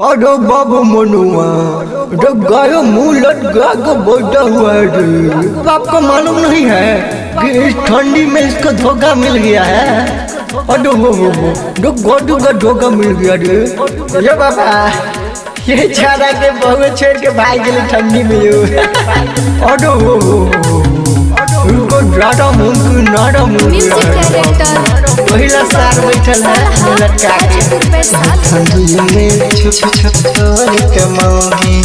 अरे बाबू मनुआ जब गायो मुंह लटका के बैठा हुआ है रे। आपको मालूम नहीं है कि इस ठंडी में इसको धोखा मिल गया है। अरे हो जो गोडू का धोखा मिल गया रे। ये बाबा ये छाड़ा के बहु छोड़ के भाग गए ठंडी में यो। अरे हो इनको ज्यादा मुमकिन नाडा मुमकिन। म्यूजिक डायरेक्टर पहला सार बैठल है मुंह लटका के। हाजीपुर वैशाली। ठंडी में छुप छुप छोड़ के मौगी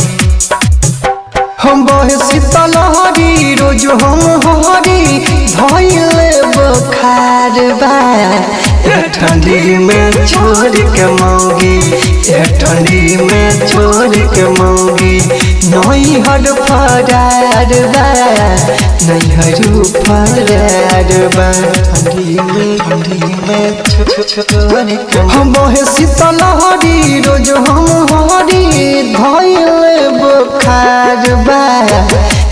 हम बहे शीतलहरी रोज हम हरी धइले बुखार बा। ए ठंडी में छोड़ के मौगी, ए ठंडी में छोड़ के मौगी नैहर फरार बा, नैहर फरार बा। ठंडी में छुप छुप छोड़ के हम बहे शीतलहरी रोज हम हरी धइले बुखार बा।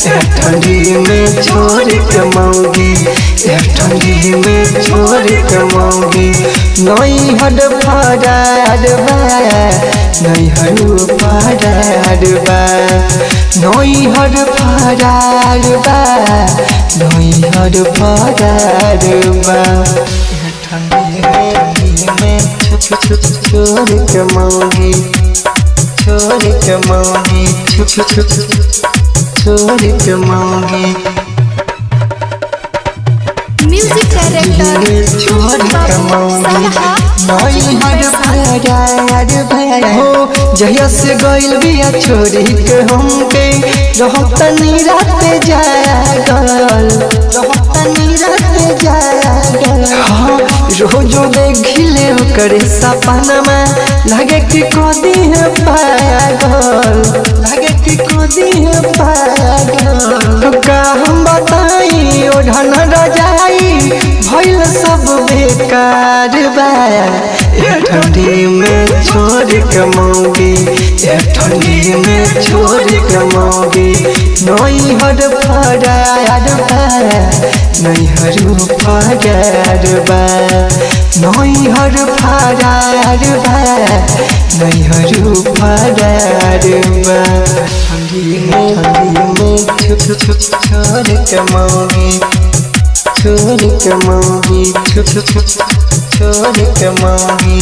ए ठंडी में छोड़ के मौगी, ए ठंडी में छोड़ के मौगी नैहर फरार बा, नैहर फरार बा, नैहर फरार बा, नैहर फरार बा। ए ठंडी में छुप छुप छोड़ के मौगी, छोड़ के मौगी छुप छुप छोड़ के मौगी। म्यूजिक डायरेक्टर छोड़ के मौगी सालहा नैहर फरार बा। हो जहिया से गइल बिया छोड़ी के हमके रहब तनी रात जागल, रहब तनी रात जागल। हाँ रोजो देखिले ओकरे सपनामा लागे कि कदी है पागल, लागे कि कदी है पागल। का हम बताई ओढ़न रजाई भइल सब बेकार बा। ए ठंडी में छोड़ के मौगी, ए ठंडी में छोड़ के मौगी नैहर फरार बा, नैहर फरार बा, नैहर फरार बा, नैहर फरार बा। ठंडी में छुप छुप छोड़ के मौगी, छोड़ के मौगी छुप छुप छोड़ के मौगी।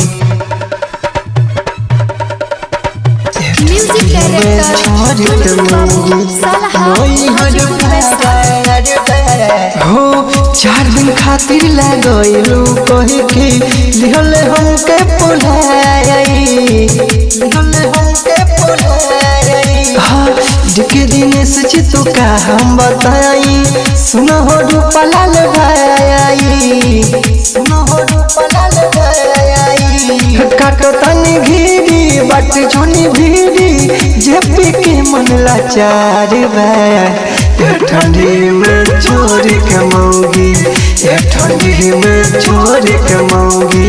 म्यूजिक डायरेक्टर छोड़ के बाबू मौगी सालहा नैहर हाजीपुर वैशाली। फरार हो चार दिन खातिर लगैलू कही के लिहल हमके पुलाई, लिहल हमके पुलाई। हाँ दिखे दिन से तू का हम बताई सुनो हो रूपलाल भाई, सुनो हो रूपलाल भाई। काटो तनी घीरी बाट झोनी भीरी जेपी के मन लाचार बा। ए ठंडी में छोड़ के मौगी, ए ठंडी में छोड़ के मौगी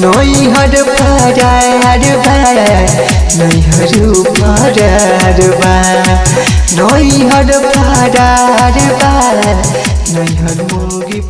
नैहर फरार बा, नैहर फरार बा, नैहर फरार बा, नैहर मौगी।